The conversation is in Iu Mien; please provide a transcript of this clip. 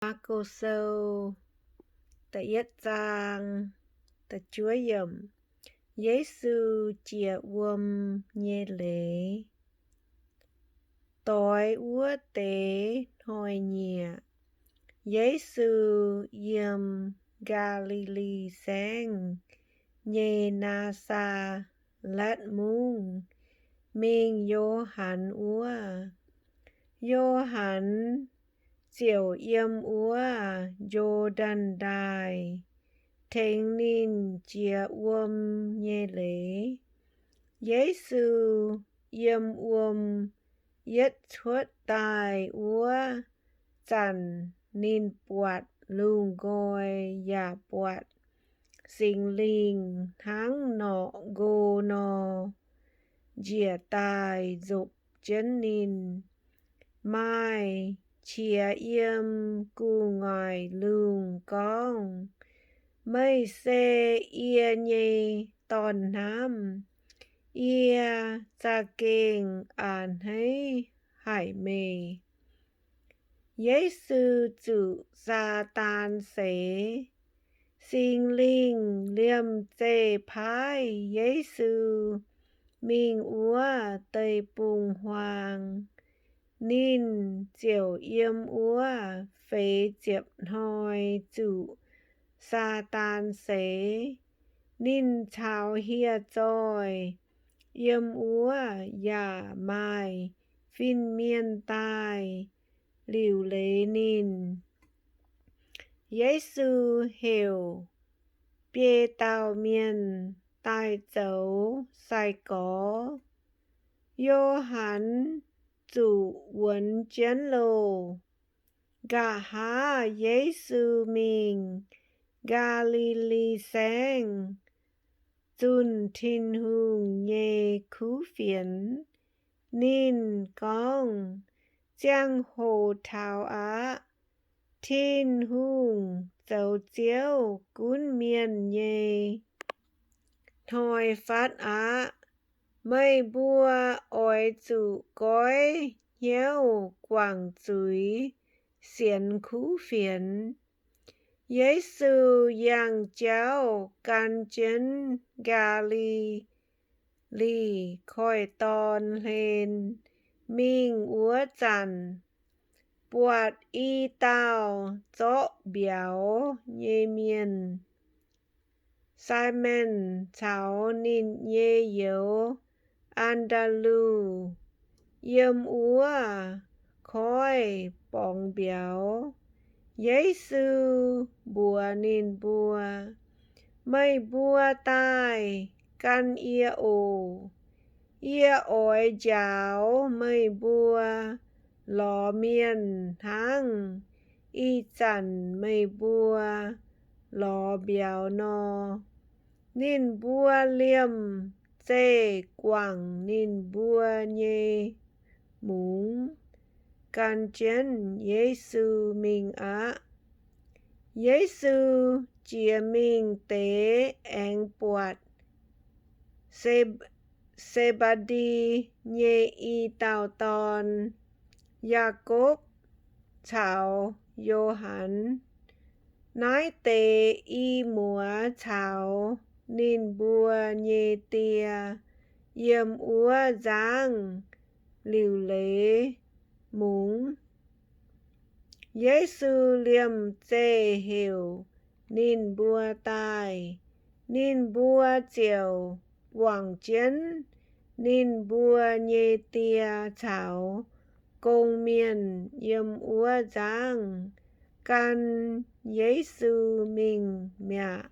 Maako Sou, da'yietv zaang, da'juov yiemc. Yesu jiex wuom nyei leiz. Doix wuov deix hnoi-nyieqc, Yesu yiem Gaa^li^li Saengv nyei Naa^saa^letv Mungv mingh Yo^han wuov. Yo^han ziouc yiem wuov Yo^ndaen Ndaaih tengx ninh jiex wuom nyei leiz. Yesu yiem wuom yietv cuotv daaih wuov zanc ninh buatc lungh nqoi yaac buatc Singx Lingh hnangv norqc nqo nor njiec daaih nzopc jienv ninh. Maaih qiex yiem gu'nguaaic lungh gorngv, Meih se yie nyei Dorn-Hnamv. Yie za'gengh a'hneiv haic meih. Yesu zuqc Saadaan seix. Singx Lingh liemh zeih paaiv Yesu mingh wuov deic-bung-huaang. Ninh ziouc yiem wuov feix ziepc hnoi zuqc Saadaan seix. Ninh caux hieh zoih yiem wuov yaac maaih fin-mienh daaih liuc leiz ninh. Yesu heuc biei dauh mienh daaih zoux sai-gorx. Yo^han zuqc wuonx jienv loh. Nqa'haav Yesu mingh Gaa^li^li Saengv zunh Tin-Hungh nyei kuv fienx. Ninh gorngv, Ziangh hoc taux aqv. Tin-Hungh zoux Ziouv gunv mienh nyei hnoi fatv aqv. Meih mbuo oix zuqc goiv hnyouv guangc zuiz sienx kuv fienx. Yesu yangh jauv gan jienv Gaa^li^li Koiv-Dorn Hlen mingh wuov zanc, buatc i dauh zorqv mbiauz nyei mienh, Simon caux ninh nyei youz, An^ndaa^lu, yiem wuov koiv borngz mbiauz. Yesu mbuox ninh mbuo, Meih mbuo daaih gan yie oc. Yie oix njaaux meih mbuo lorz mienh hnangv ih zanc meih mbuo lorz mbiauz nor. Ninh mbuo liemh zeih guangc ninh mbuo nyei mungz gan jienv Yesu mingh aqv. Yesu jiex mingh deix aengx buatc Se^mbe^ndi nyei i dauh dorn, Yaakopv caux Yo^han. Naaiv deix i muoz caux ninh mbuo nyei die yiem wuov nzangv liuc leiz mungz. Yesu liemh zeih heuc ninh mbuo daaih. Ninh mbuo ziouc guangc jienv ninh mbuo nyei die caux gong-mienh yiem wuov nzangv gan Yesu mingh mi'aqv.